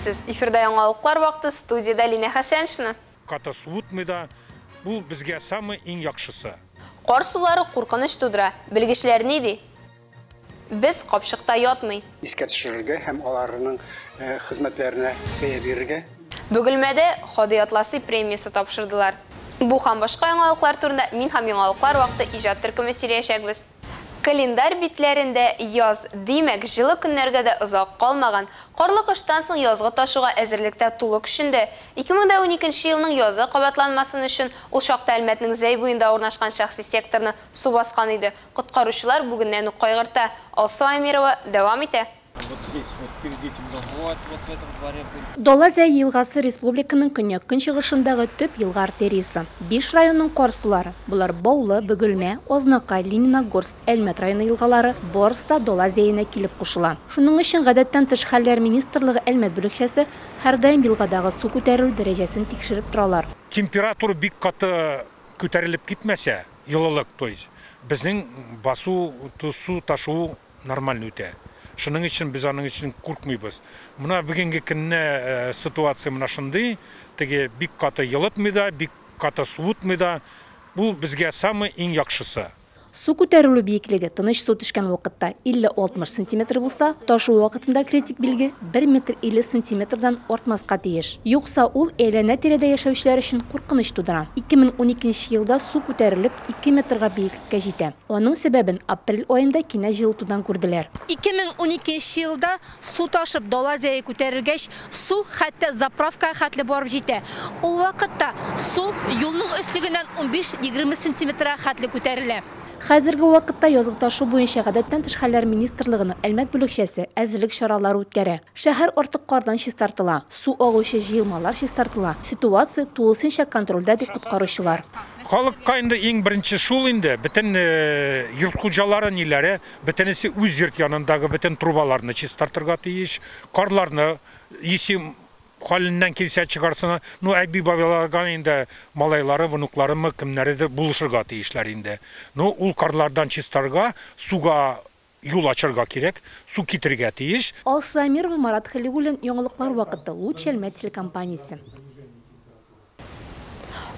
Исәнмесез! Эфирда яңалыклар вакыты, студиядә Линә Хәсәншина. Каты суытмый да, бу безгә самый иң яхшысы. Кар сулары куркыныч тудыра. Белгечләр ни ди? Без капчыкта ятмый. Искә төшерергә һәм аларның хезмәтләренә бәя бирергә. Бөгелмәдә Һади Атласи премиясе тапшырдылар. Бу һәм башка яңалыклар турында мин һәм Яңалыклар вакыты иҗат төркеме сөйләячәкбез. Календарь битләрендә яз, димәк, җылы көннәргә дә озак калмаган. Карлы кыштан соң язгы ташуга әзерлек тә тулы көчендә. 2012 елның язы кабатланмасын өчен, ул чакта Әлмәтнең Зәй буенда урнашкан шәхси секторны су баскан иде. Коткаручылар бүгеннән үк кайгырта. Алсу Әмирова дәвам итә. Дала Зәй елгасы республиканың көньяк-көнчыгышындагы төп елга артериясе. Биш районның кар сулары, болар Баулы, Бөгелмә, Азнакай, Лениногорск, Әлмәт районы елгалары, барысы да Дала Зәенә килеп кушыла. Шуның өчен Гадәттән тыш хәлләр министрлыгы Әлмәт бүлекчәсе һәрдаим елгадагы су күтәрелү дәрәҗәсен тикшереп торалар. Температура бик каты күтәрелеп китмәсә, елылык, то есть, безнең басу су ташуы нормально үтә. Шуның өчен без аның өчен куркмыйбыз. Менә бүгенге көнне ситуация менә шундый, теге бик каты елытмый да, бик каты суытмый да. Бу безгә самый иң яхшысы. Су күтәрелү биеклеге тыныч су төшкән вакытта 50-60 сантиметр булса, ташу вакытында критик билге 1 метр 50 сантиметрдан артмаска тиеш. Юкса ул әйләнә-тирәдә яшәүчеләр өчен куркыныч тудыра. 2012 елда су күтәрелеп 2 метрга биеклеккә җитә. Аның сәбәбен апрель аенда кинәт җылытудан күрделәр. 2012 елда су ташып Дала Зәе күтәрелгәч, су хәтта заправка хәтле барып җитә. Ул вакытта су юлның өслегеннән 15-20 сантиметрга хәтле күтәрелә. Хәзерге вакытта язгы ташу буенча Гадәттән тыш хәлләр министрлыгының Әлмәт бүлекчәсе әзерлек чаралары үткәрә. Шәһәр артык кардан чистартыла, су агучы җыелмалар чистартыла. Ситуация тулысынча контрольдә, ди коткаручылар. Халыкка инде иң беренче шул инде, бөтен йорт хуҗалары ниләре, бөтенесе үз йорт янындагы бөтен трубаларны чистартырга тиеш, карларны, если хәленнән килсә чыгарсына, ну әби бабайларга инде малайлары, внукларымы, кемнәре булышырга тиешләр инде. Ну ул карлардан чистарга, суга юл ачырга кирәк, су китергә тиеш. Алсу Әмирова, Марат Хәлиуллин, Яңалыклар вакыты, Луч Әлмәт телекомпаниясе.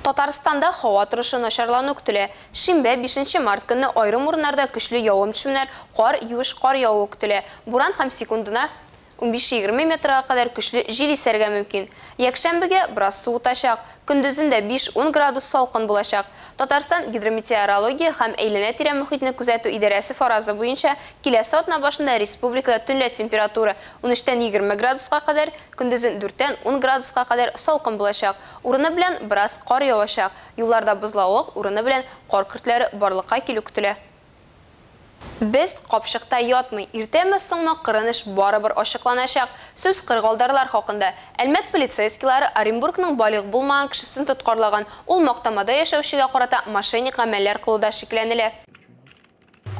Татарстанда һава торышы начарлану көтелә. Шимбә 5 март көнне аерым урыннарда көчле явым-төшемнәр, кар, юеш кар явуы көтелә. Буран һәм секундына 15-20 метрга кадәр көчле җил исәргә мөмкин. Якшәмбегә бераз суытачак. Көндезен дә 5-10 градус салкын булачак. Татарстан гидрометеорология һәм әйләнә-тирә мөхитне күзәтү идарәсе фаразы буенча киләсе атна башында республикада төнлә температура 13-20 градуска кадәр, көндезен 4-10 градуска кадәр салкын булачак. Урыны белән бераз кар явачак. Юлларда бозлавык, урыны белән кар көртләре барлыкка килү көтелә. Без капчыкта ятмый, иртәме соңмы кырын эш барыбер ачыкланачак. Сүз кыргалдарлар хакында. Әлмәт полицейскийлары Оренбургның балигъ булмаган кешесен тоткарлаган. Ул мактамада яшәүчегә карата мошенник гамәлләр кылуда шикләнелә.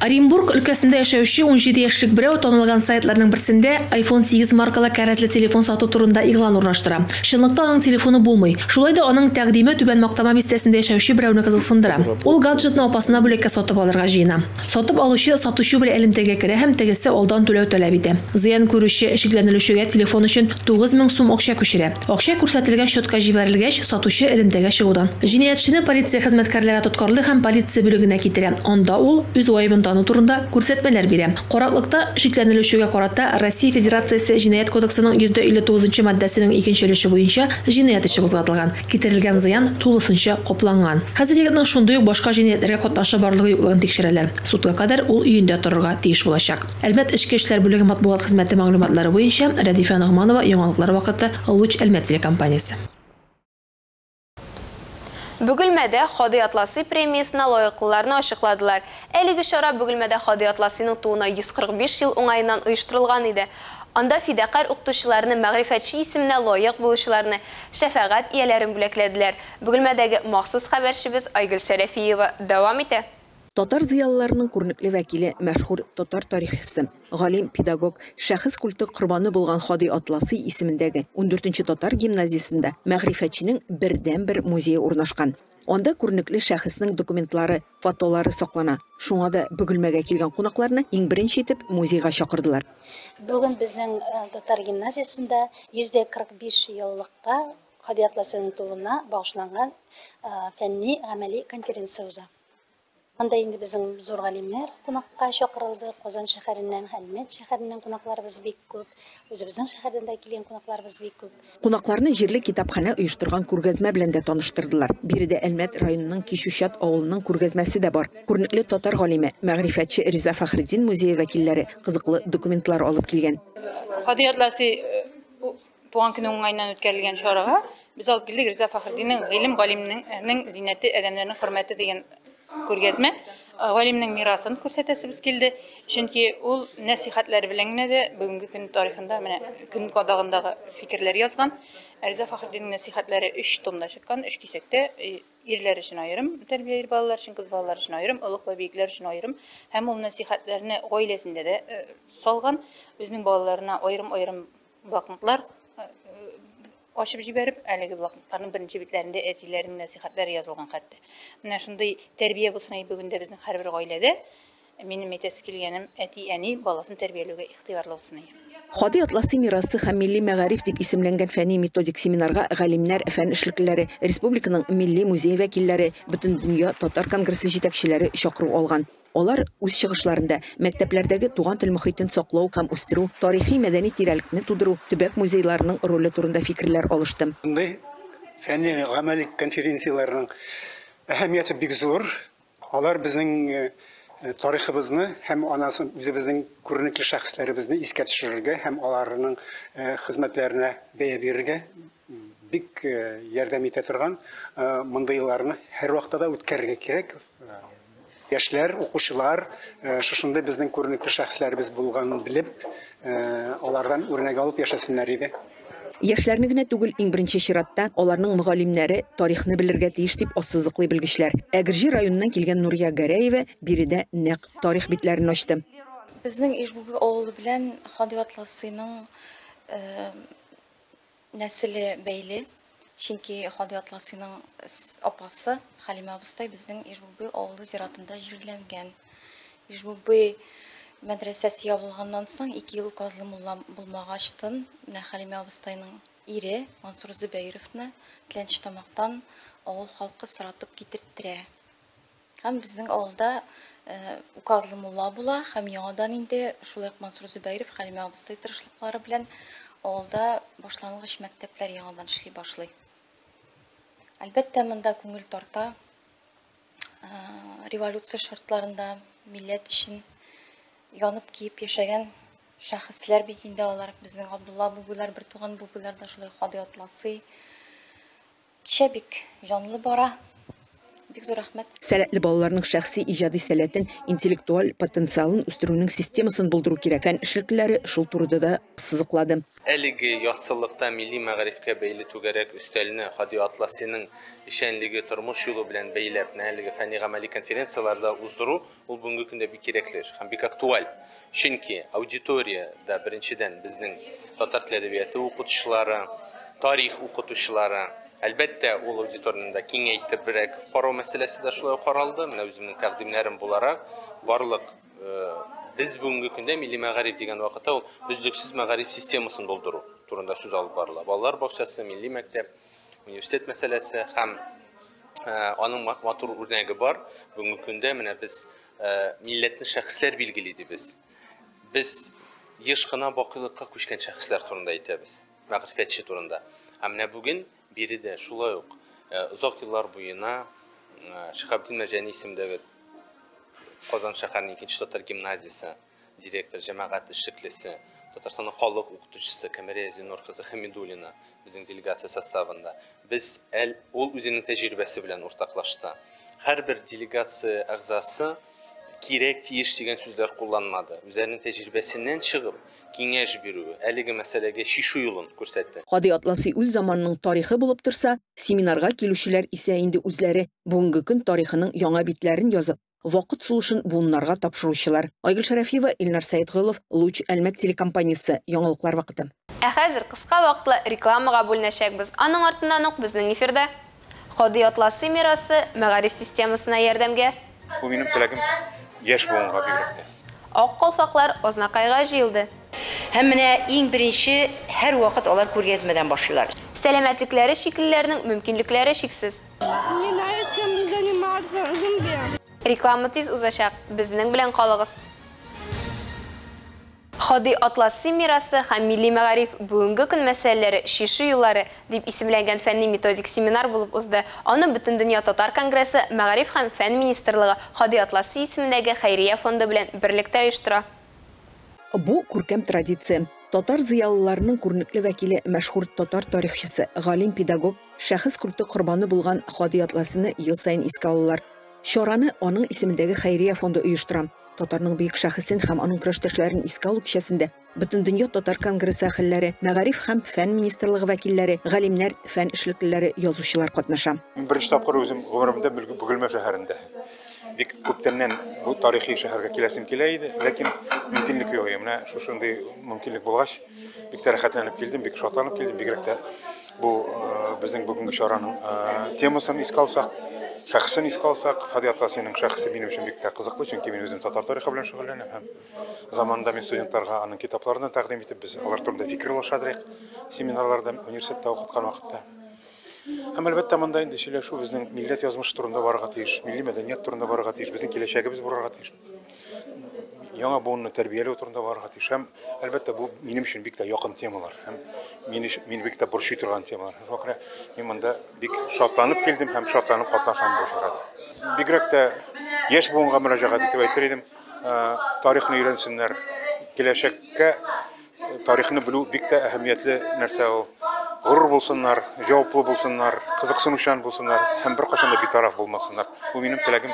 Оренбург өлкәсендә яшәүче 17 яшьлек берәү танылган сайтларның берсендә iPhone 8 маркалы кәрәзле телефон сату турында игълан урнаштыра. Чынлыкта аның телефоны булмый. Шулай да аның тәкъдиме Түбән Мактама бистәсендә яшәүче берәүне кызыксындыра. Ул гаджетны апасына бүләккә сатып алырга җыена. Сатып алучы сатучы белән элемтәгә керә һәм тегесе алдан түләү таләп итә. Зыян күрүче шикләнелүчегә телефон өчен 9000 сум акча күчерә. Акча күрсәтелгән счетка җибәрелгәч, сатучы элемтәгә чыгудан. Җинаятьчене полиция хезмәткәрләре тоткарлый һәм полиция бүлегенә китерә. Анда ул үз гаебен тану турында күрсәтмәләр бирә. Караклыкта шикләнелүчегә карата Россия Федерациясе Җинаять кодексының 159 маддәсенең икенче өлеше буенча җинаять эше кузгатылган. Китерелгән зыян тулысынча капланган. Хәзер егетнең шундый ук башка җинаятьләргә катнашы барлыгы юклыгын тикшерәләр. Судка кадәр ул өендә торырга тиеш булачак. Әлмәт эчке эшләр бүлеге матбугат хезмәте мәгълүматлары буенча Рәдифә Ногманова, Яңалыклар вакыты, Луч Әлмәт телекомпаниясе. Бөгелмәдә Һади Атласи премиясенә лаеклыларны ачыкладылар. Әлеге чара Бөгелмәдә Һади Атласиның тууына 145 ел уңаеннан оештырылган иде. Анда фидакарь укытучыларны, мәгърифәтче исеменә лаек булучыларны, шәфәгать ияләрен бүләкләделәр. Бөгелмәдәге махсус хәбәрчебез Айгөл Шәрәфиева дәвам итә. Татар зыялыларының күренекле вәкиле, мәшһүр татар тарихчысы, галим, педагог, шәхес культы корбаны булган Һади Атласи исемендәге 14нче татар гимназиясендә мәгърифәтченең бердәнбер музее урнашкан. Анда күренекле шәхеснең документлары, фотолары саклана. Шуңа да Бөгелмәгә килгән кунакларны иң беренче итеп музейга чакырдылар. Бүген безнең татар гимназиясендә 145 еллыкка Һади Атласиның тууына багышланган фәнни гамәли конференция уза. Анда инде безнең зур галимнәр кунакка чакырылды. Казан шәһәреннән, Әлмәт шәһәреннән кунакларыбыз бик күп. Үзебезнең шәһәрдән дә килгән кунакларыбыз бик күп. Кунакларны җирле китапханә оештырган күргәзмә белән дә таныштырдылар. Биредә Әлмәт районының Кичүчат авылының күргәзмәсе дә бар. Күренекле татар галиме, мәгърифәтче Риза Фәхретдин музее вәкилләре кызыклы документлар алып килгән. Һади Атласи туган көне уңаеннан үткәрелгән чарага без алып килдек Риза Фәхретдиннең «Гыйлем галимнең зиннәте, адәмнәрнең хөрмәте» дигән күргәзмә. Галимнең мирасын күрсәтәсебез килде, чөнки ул нәсихәтләре белән генә дә бүгенге көн тарихында менә көн кадагындагы фикерләр язган. Риза Фәхретдиннең нәсихәтләре 3 томда чыккан, 3 кисәктә. Ирләр өчен аерым тәрбия, ир балалар өчен, кыз балалар өчен аерым, олуг вә бөекләр өчен аерым. Һәм ул нәсихәтләрне гаиләсендә дә салган, үзенең балаларына аерым-аерым блокнотлар ачып җибәреп, әлеге блокнотларның беренче битләрендә әтиләренең нәсихәтләре язылган хәтта. Менә шундый тәрбия булсын бүген дә безнең һәрбер гаиләдә. Минем әйтәсе килгәнем, әти-әни баласын тәрбияләүгә игътибарлы булсын. Һади Атласи мирасы һәм милли мәгариф дип исемләнгән фәнни методик семинарга галимнәр, фән эшлеклеләре, республиканың милли музей вәкилләре, Бөтендөнья татар конгрессы җитәкчеләре чакыру алган. Алар үз чыгышларында мәктәпләрдәге туган тел мөхитен саклау һәм үстерү, тарихи мәдәни тирәлекне тудыру, төбәк музейларының роле турында фикерләр алышты. Мондый фәнни гамәли конференцияләрнең әһәмияте бик зур. Алар безнең тарихыбызны һәм анасын үзебезнең күренекле шәхесләребезне искә төшерергә һәм аларның хезмәтләренә бәя бирергә бик ярдәм итә торган мондыйларны һәрвакытта да үткәрергә кирәк. Яшьләр, укучылар шушындай безнең күренекле шәхесләребез булганын белеп, алардан үрнәк алып яшәсеннәр иде. Яшьләрне генә түгел, иң беренче чиратта аларның мөгаллимнәре тарихны белергә тиеш дип ассызыклый белгечләр. Әгерҗе районыннан килгән Нурия Гәрәева биредә нәкъ тарих битләрен ачты. Безнең Ижбүге авылы белән Һади Атласиның нәселе бәйле. Чөнки Һади Атласиның апасы Хәлимә абыстай безнең Ижбүге авылы зиратында җирләнгән. Ижбүге мәдрәсәсе ябылганнан соң 2 ел указлы мулла булмагачтын, менә Хәлимә абыстайның ире Мансур Зөбәйровны Теләнче Тамактан авыл халкы соратып китерттирә. Һәм безнең авылда указлы мулла була, һәм яңадан инде шулай ук Мансур Зөбәйров, Хәлимә абыстай тырышлыклары белән авылда башлангыч мәктәпләр яңадан эшли башлый. Әлбәттә, монда күңел тарта. Революция шартларында милләт өчен янып киеп яшәгән шәхесләр бит инде алар. Безнең Абдулла бубыйлар, бер туган бубыйлар да шулай Һади Атласи. Кичә бик җанлы бара. Бик зур рәхмәт. Сәләтле балаларның шәхси иҗади сәләтен, интеллектуаль потенциалын үстерүнең системасын булдыру кирәк. Фән эшлеклеләре шул турыда да сызыклады. Әлеге яссыллыкта милли мәгарифкә бәйле түгәрәк өстәлне Һади Атласиның эшчәнлеге, тормыш юлы белән бәйләп, әлеге фәнни гамәли конференцияләрдә уздыру ул бүгенге көндә бик кирәкле һәм бик актуаль. Чөнки аудиториядә беренчедән безнең татар теле әдәбияты укытучылары, тарих укытучылары. Әлбәттә, ул аудиторияне дә киңәйтебрәк карау мәсьәләсе дә шулай каралды. Менә үземнең тәкъдимнәрем буларак, барлык без бүгенге көндә милли мәгариф дигән вакытта ул өзлексез мәгариф системасын булдыру турында сүз алып барыла. Балалар бакчасы, милли мәктәп, университет мәсьәләсе һәм аның матур үрнәге бар. Бүгенге көндә менә без милләтне шәхесләр билгели дибез. Без еш кына бакыйлыкка күчкән шәхесләр турында әйтәбез, мәгърифәтче турында. Ә менә бүген биредә шулай ук озак еллар буена Шиһабетдин Мәрҗани исемендәге Казан шәһәренең 2нче татар гимназиясе директоры, җәмәгать эшлеклесе, Татарстанның халык укытучысы Камәрия Зиннур кызы Хәмидуллина безнең делегация составында. Без ул үзенең тәҗрибәсе белән уртаклашты. Һәрбер делегация әгъзасы кирәк, тиеш дигән сүзләр кулланмады. Үзләренең тәҗрибәсеннән чыгып, киңәш бирүе, әлеге мәсьәләгә чишү юлын күрсәтте. Һади Атласи үз заманының тарихы булып торса, семинарга килүчеләр исә инде үзләре бүгенге көн тарихының яңа битләрен язып, вакыт сулышын буыннарга тапшыручылар. Айгөл Шәрәфиева, Илнар Сәетгулов, Луч Әлмәт телекомпаниясе, яңалыклар вакыты. Ә хәзер кыска вакытлы рекламага бүленәчәкбез. Аның артыннан ук безнең эфирда Һади Атласи мирасы мәгариф системасына ярдәмгә. Бу минем теләгем яшь буынга бигрәк тә. Ак калфаклар Азнакайга җыелды. Һәм менә иң беренче һәрвакыт алар күргәзмәдән башлыйлар. Сәламәтлекләре чиклеләрнең мөмкинлекләре чиксез. Мне нравится заниматься зумбе. Реклама тиз узачак. Безнең белән калыгыз. Һади Атласи мирасы һәм милли мәгариф бүгенге көн мәсьәләләре чишү юллары дип исемләнгән фәнни методик семинар булып узды. Аны Бөтендөнья татар конгрессы, Мәгариф һәм фән министрлыгы Һади Атласи исемендәге хәйрия фонды белән берлектә оештыра. Бу күркәм традиция. Татар зыялыларының күренекле вәкиле, мәшһүр татар тарихчысы, галим-педагог, шәхес культы корбаны булган Һади Атласины ел саен искә алалар. Чараны аның исемендәге хәйрия фонды оештыра. Татарның бөек шәхесен һәм аның көрәштәшләрен искә алу кичәсендә Бөтендөнья татар конгрессы әһелләре, Мәгариф һәм фән министрлыгы вәкилләре, галимнәр, фән эшлеклеләре, язучылар катнаша. Мин беренче тапкыр үзем гомеремдә Бөгелмә шәһәрендә. Бик күптәннән бу тарихи шәһәргә киләсем килә иде, ләкин мөмкинлек юк иде. Менә шушындый мөмкинлек булгач, бик тә рәхәтләнеп килдем, бик шатланып килдем. Бигрәк тә бу безнең бүгенге чараның темасын искә алсак, шәхесен искә алсак, Һади Атласиның шәхесе минем өчен бик тә кызыклы, чөнки мин үзем татар тарихы белән шөгыльләнәм һәм заманында мин студентларга аның китапларын да тәкъдим итеп, без алар турында фикер алыша идек семинарларда, университетта укыткан вакытта. Һәм әлбәттә монда инде сөйләшү безнең милләт язмышы турында барырга тиеш, милли мәдәният турында барырга тиеш, безнең киләчәгебез булырга тиеш. Яңа буынны тәрбияләү турында барырга тиеш. Һәм әлбәттә бу минем өчен бик тә якын темалар һәм мине мине бик тә борчый торган темалар. Шуңа күрә мин монда бик шатланып килдем һәм шатланып катнашам бу чарада. Бигрәк тә яшь буынга мөрәҗәгать итеп әйтер идем, тарихны өйрәнсеннәр. Киләчәккә тарихны белү бик тә әһәмиятле нәрсә ул. Горур булсыннар, җаваплы булсыннар, кызыксынучан булсыннар һәм беркайчан да битараф булмасыннар. Бу минем теләгем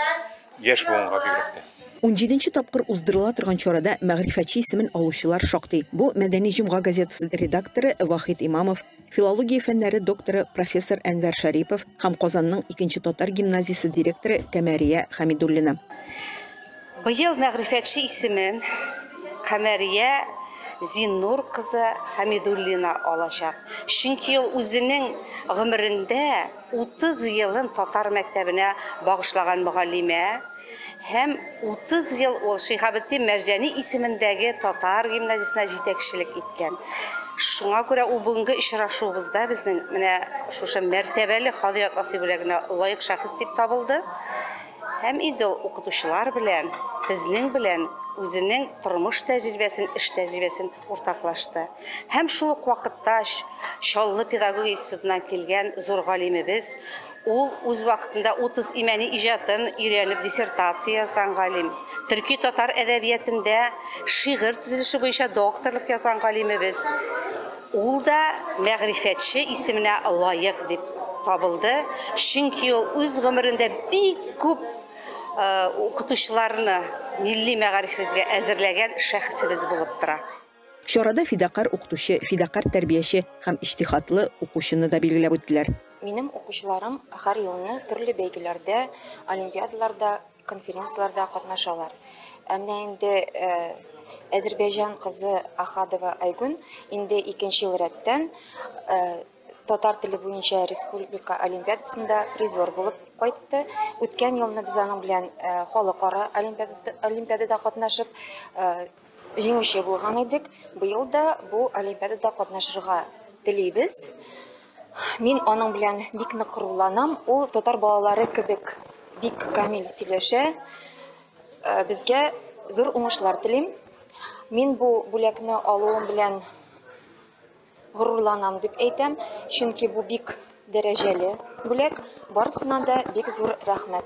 яшь буынга бигрәк тә. Унҗиденче тапкыр уздырыла торган чарада мәгърифәтче исемен алучылар шактый. Бу Мәдәни җомга газетасы редакторы Вахит Имамов, филология фәннәре докторы, профессор Әнвәр Шәрипов һәм Казанның икенче татар гимназиясе директоры Камәрия Хәмидуллина. Быел мәгърифәтче исемен Камәрия Зиннур кызы Хәмидуллина алачак. Чөнки ул үзенең гомерендә 30 елын татар мәктәбенә багышлаган мөгаллимә һәм 30 ел ул Шиһабетдин Мәрҗани исемендәге татар гимназиясенә җитәкчелек иткән. Шуңа күрә ул бүгенге очрашуыбызда безнең менә шушы мәртәбәле Һади Атласи бүләгенә лаек шәхес дип табылды. Һәм инде ул укытучылар белән, безнең белән үзенең тормыш тәҗрибәсен, эш тәҗрибәсен уртаклашты. Һәм шул ук вакытта Чаллы педагогия институтыннан килгән зур галимебез, ул үз вакытында 30 Имәни иҗатын өйрәнеп диссертация язган галим, төрки татар әдәбиятендә шигырь төзелеше буенча докторлык язган галимебез. Ул да мәгърифәтче исеменә лаек дип табылды, чөнки ул үз гомерендә бик күп укытучыларны милли мәгарифебезгә әзерләгән шәхесебез булып тора. Чарада фидакарь укытучы, фидакарь тәрбияче һәм иҗтиһатлы укучыны да билгеләп үттеләр. Минем укучыларым һәр елны төрле бәйгеләрдә, олимпиадаларда, конференцияләрдә катнашалар. Ә менә инде Әзербайҗан кызы Ахадова Айгүн инде икенче ел рәттән татар теле буенча республика олимпиадасында призер булып кайтты. Үткән елны без аның белән халыкара олимпиадада катнашып җиңүче булган идек. Быел да бу олимпиадада катнашырга телибез. Мин аның белән бик нык горурланам. Ул татар балалары кебек бик камил сөйләшә. Безгә зур уңышлар телим. Мин бу бүләкне алуым белән горурланам дип әйтәм, чөнки бу бик дәрәҗәле бүләк. Барысына да бик зур рәхмәт.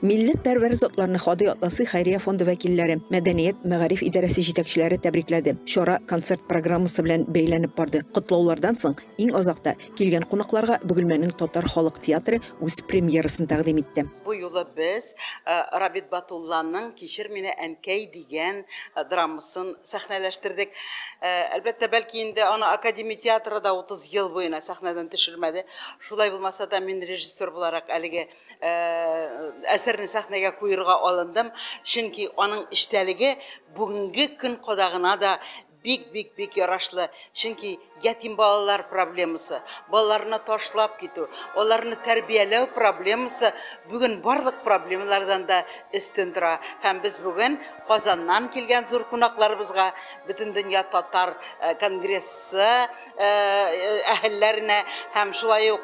Милләт пәрвәр затларны Һади Атласи хәйрия фонды вәкилләре, мәдәният, мәгариф идарәсе җитәкчеләре тәбрикләде. Чара концерт программасы белән бәйләнеп барды. Котлаулардан соң иң азакта килгән кунакларга Бөгелмәнең татар халык театры үз премьерасын тәкъдим итте. Бу юлы без Рабит Батулланың Кичер мине әнкәй дигән драмасын сәхнәләштердек. Әлбәттә, бәлки инде аны Академия театры да 30 ел буена сәхнәдән төшермәде. Шулай булмаса да мин режиссер буларак әлеге әсәрне сәхнәгә куерга алындым, чөнки аның эчтәлеге бүгенге көн кадагына да бик-бик-бик ярашлы. Чөнки ятим балалар проблемасы, балаларны ташлап китү, аларны тәрбияләү проблемасы бүген барлык проблемалардан да өстен тора. Һәм без бүген Казаннан килгән зур кунакларыбызга, Бөтендөнья татар конгрессы әһелләренә һәм шулай ук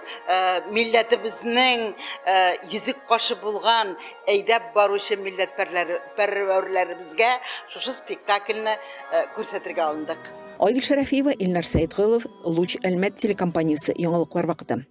милләтебезнең йөзек кашы булган әйдәп баручы милләтпәрвәрләребезгә шушы спектакльне күрсәтергә алындык. Айгөл Шәрәфиева, Илнар Сәетголов, Луч Әлмәт телекомпаниясе, яңалыклар вакыты.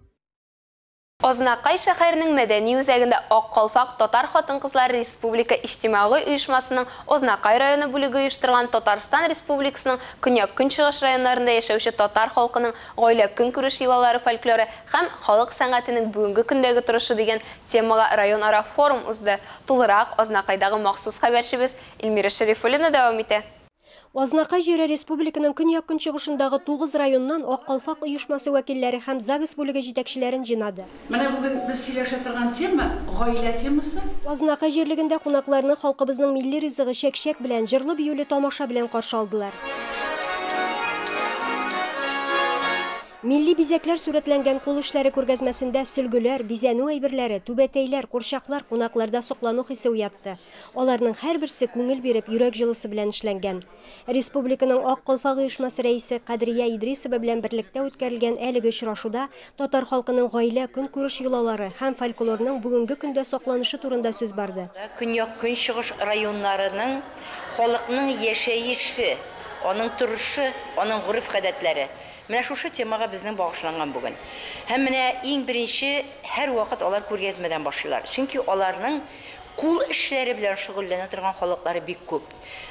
Азнакай шәһәренең мәдәни үзәгендә Ак калфак татар хатын-кызлары республика иҗтимагый оешмасының Азнакай районы бүлеге оештырган Татарстан Республикасының көньяк-көнчыгыш районнарында яшәүче татар халкының гаилә көнкүреш йолалары фольклоры һәм халык сәнгатенең бүгенге көндәге торышы дигән темага районара форум узды. Тулырак Азнакайдагы махсус хәбәрчебез Эльмира Шәрифуллина дәвам итә. Азнакай җире республиканың көньяк-көнчыгышындагы 9 районнан Ак калфак оешмасы вәкилләре һәм ЗАГС бүлеге җитәкчеләрен җыйнады. Менә бүген без сөйләшә торган тема, гаилә темасы. Азнакай җирлегендә кунакларны халкыбызның милли ризыгы чәк-чәк белән, җырлы-биюле тамаша белән каршы алдылар. Милли бизәкләр сурәтләнгән кул эшләре күргәзмәсендә сөлгеләр, бизәнү әйберләре, түбәтәйләр, курчаклар кунакларда соклану хисе уятты. Аларның һәрберсе күңел биреп, йөрәк җылысы белән эшләнгән. Республиканың Ак калфак оешмасы рәисе Кадрия Идрисова белән берлектә үткәрелгән әлеге очрашуда татар халкының гаилә көнкүреш йолалары һәм фольклорның бүгенге көндә сакланышы турында сүз барды. Көньяк-көнчыгыш районнарының халыкның яшәеше, аның торышы, аның гореф-гадәтләре. Менә шушы темага безнең багышланган бүген. Һәм менә иң беренче һәрвакыт алар күргәзмәдән башлыйлар. Чөнки аларның кул эшләре белән шөгыльләнә торган халыклары бик күп.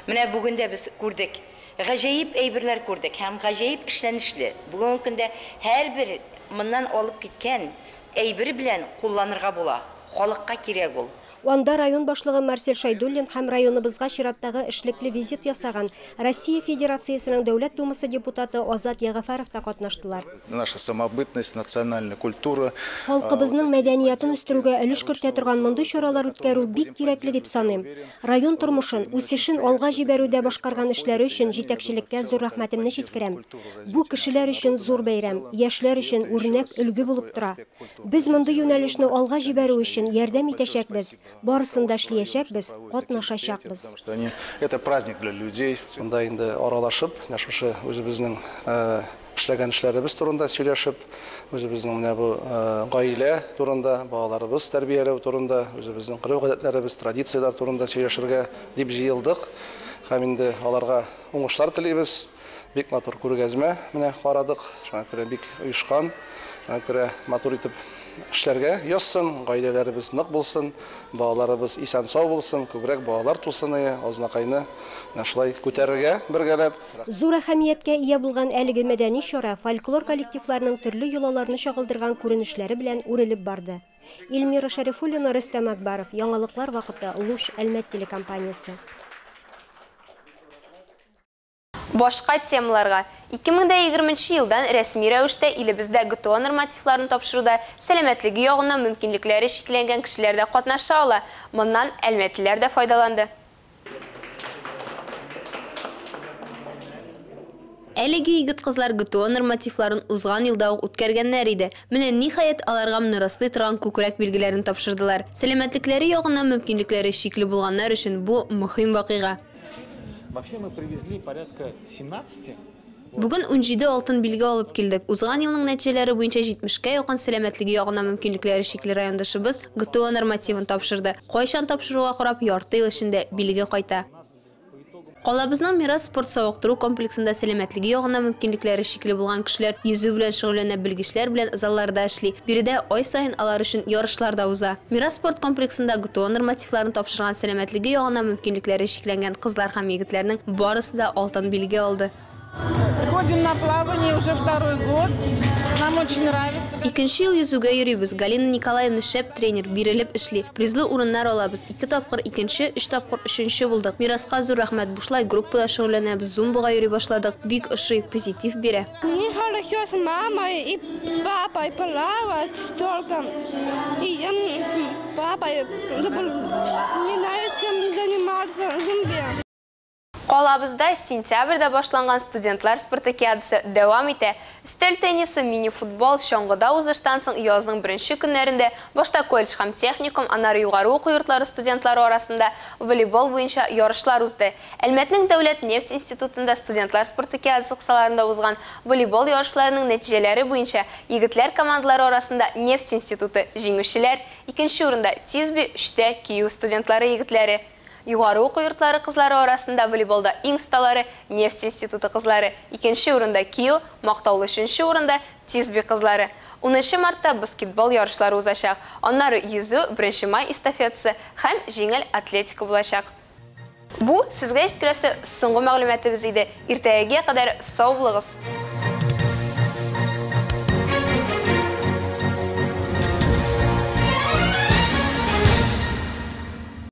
Менә бүген дә без күрдек, гаҗәеп әйберләр күрдек һәм гаҗәеп эшләнешле. Бүгенге көндә һәрбер моннан алып киткән әйбер белән кулланырга була. Халыкка кирәк ул. Анда район башлыгы Марсель Шайдуллин һәм районыбызга чираттагы эшлекле визит ясаган Россия Федерациясенең Дәүләт Думасы депутаты Азат Ягафаров та катнаштылар. Наша самобытность, национальная культура. Халкыбызның мәдәниятын үстерүгә өлеш кертә торган мондый чаралар үткәрү бик кирәкле дип саныйм. Район тормышын, үсешен алга җибәрүдә башкарган эшләре өчен җитәкчелеккә зур рәхмәтемне җиткерәм. Бу кешеләр өчен зур бәйрәм, яшьләр өчен үрнәк өлге булып тора. Без мондый юнәлешне алга җибәрү өчен ярдәм итәчәкбез. Барысын да эшләячәкбез, катнашачакбыз. Это праздник для людей. Монда инде аралашып, менә шушы үзебезнең эшләгән эшләребез турында сөйләшеп, үзебезнең менә бу гаилә турында, балаларыбыз тәрбияләү турында, үзебезнең гореф-гадәтләребез, традицияләр турында сөйләшергә дип җыелдык. Һәм инде аларга уңышлар телибез. Бик матур күргәзмә менә карадык. Шуңа күрә бик оешкан, шуңа күрә матур итеп эшләргә язсын, гаиләләребез нык булсын, балаларыбыз исән-сау булсын, күбрәк балалар тусын, Азнакайны шулай күтәрергә бергәләп. Зур әһәмияткә ия булган әлеге мәдәни чара фольклор коллективларының төрле йолаларны чагылдырган күренешләре белән үрелеп барды. Эльмира Шәрифуллина, Рөстәм Акбаров, Яңалыклар вакыты, Луч Әлмәт телекомпаниясе. Башка темаларга 2020 елдан рәсми рәвештә илебездә ГТО нормативларын тапшыруда сәламәтлеге ягыннан мөмкинлекләре чикләнгән кешеләр дә катнаша ала. Моннан әлмәтлеләр дә файдаланды. Әлеге егет-кызлар ГТО нормативларын узган елда ук үткәргәннәр иде. Менә ниһаять аларга моны раслый торган күкрәк билгеләрен тапшырдылар. Сәламәтлекләре ягыннан мөмкинлекләре чикле булганнар өчен бу мөһим вакыйга. Вообще мы привезли порядка 17. Бүген 17 алтын билге алып килдек. Узган елның нәтиҗәләре буенча 70-кә якын сәламәтлеге ягыннан мөмкинлекләре чикле райондашыбыз ГТО нормативын тапшырды. Кайчан тапшыруга карап ярты ел эчендә билге кайта. Калабызның Мирас спорт савыктыру комплексында сәламәтлеге ягыннан мөмкинлекләре чикле булган кешеләр йөзү белән шөгыльләнә, белгечләр белән залларда эшли. Биредә ай саен алар өчен ярышлар да уза. Мирас спорт комплексында ГТО нормативларын тапшырган сәламәтлеге ягыннан мөмкинлекләре чикләнгән кызлар һәм егетләрнең барысы да алтын билге алды. Ходим на плавание уже второй год. Нам очень нравится. Икенче ел йөзүгә йөрибез. Галина Николаевна шәп тренер, бирелеп эшли. Призлы урыннар алабыз. 2 тапкыр икенче, 3 тапкыр өченче булдык. Мираска зур рәхмәт. Бушлай группада шөгыльләнәбез, зумбага йөри башладык. Бик ошый, позитив бирә. Мне хорошо с мамой и с папой плавать только. И я с папой. Мне нравится заниматься зумбе. Калабызда сентябрьдә башланган студентлар спартакиадасы дәвам итә. Өстәл теннисы, мини-футбол, чаңгыда узыштан соң язның беренче көннәрендә башта колледж һәм техникум, аннары югары уку йортлары студентлары арасында волейбол буенча ярышлар узды. Әлмәтнең дәүләт нефть институтында студентлар спартакиадасы кысаларында узган волейбол ярышларының нәтиҗәләре буенча егетләр командалары арасында нефть институты җиңүчеләр, икенче урында ТИСБИ, өчтә КИЮ студентлары егетләре. Югары уку йортлары кызлары арасында волейболда иң осталары нефть институты кызлары, икенче урында КИЮ, мактаулы өченче урында ТИСБИ кызлары. 10 мартта баскетбол ярышлары узачак. Аннары йөзү, 1 май эстафетасы һәм җиңел атлетика булачак. Бу сезгә җиткерәсе соңгы мәгълүматыбыз иде. Иртәгәгә кадәр сау булыгыз.